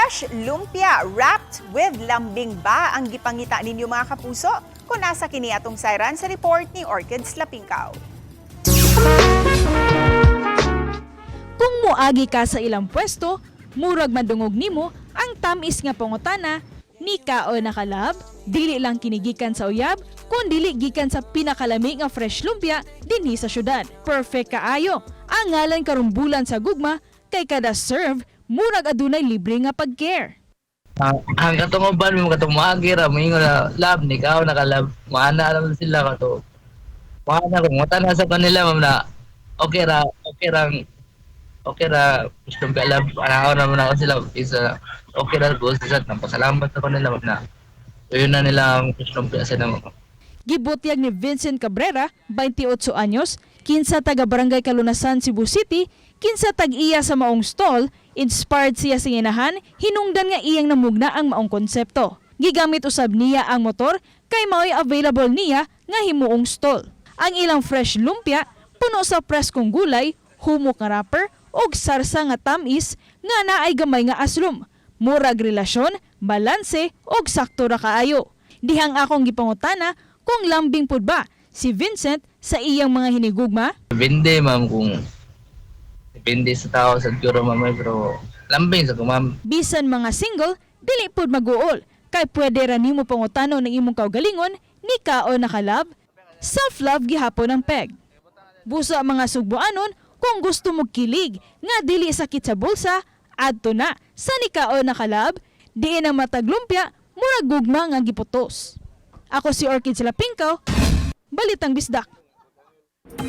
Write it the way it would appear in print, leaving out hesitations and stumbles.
Fresh lumpia wrapped with lambing ba ang gipangita ninyo, mga kapuso? Kung nasa kini atong sayran sa report ni Orchid Slapingkaw. Kung muagi ka sa ilang pwesto, murag madungog nimo ang tamis nga pangutana, "Ni kaon na ka, love?" Dili lang kini gikan sa uyab, kun dili gikan sa pinakalami nga fresh lumpia dinhi sa syudad. Perfect kaayo ang ngalan karong bulan sa gugma kay kada serve murag adunay libre nga pag-care. Ang katong uban mo, katong moagi ra moingon na, "Love, ni kaon na ka, love?" Maana ra sila kato. Maana ko ngutana sa kanila, ma'am, na okay ra, okay ra, okay ra gusto pa, love, anaw na man ako sila isa, okay ra gusto sa nang pasalamat sa kanila, ma'am, na yun na nila ang gusto sa namo. Gibutyag ni Vincent Cabrera, 28 anyos, kinsa taga Barangay Kalunasan, Cebu City, kinsa tag-iya sa maong stall, inspired siya sa inahan, hinungdan nga iyang namugna ang maong konsepto. Gigamit usab niya ang motor kay mao'y available niya nga himuong stall. Ang ilang fresh lumpia puno sa preskong gulay, humok nga wrapper ug sarsa nga tamis nga naay gamay nga aslom. Murag relasyon, balanse ug sakto ra kaayo. Dihang akong gipangutana kung lambing pud ba si Vincent sa iyang mga hinigugma. Depende, ma'am, kung depende sa tao sa siguro, ma'am, eh, pero lambing sa ko, ma'am. Bisan mga single, dili pud maguol kay pwede ra nimo pangutanon ng imong kaugalingon, "Ni kaon na ka, love?" Self-love gihapon ang peg. Busa mga sugboanon, kung gusto mo kilig nga dili sakit sa bulsa, adto na sa Ni Kaon Na Ka, Love, diin ang matag lumpia murag gugma nga giputos. Ako si Orchid Silapingkaw, Balitang Bisdak.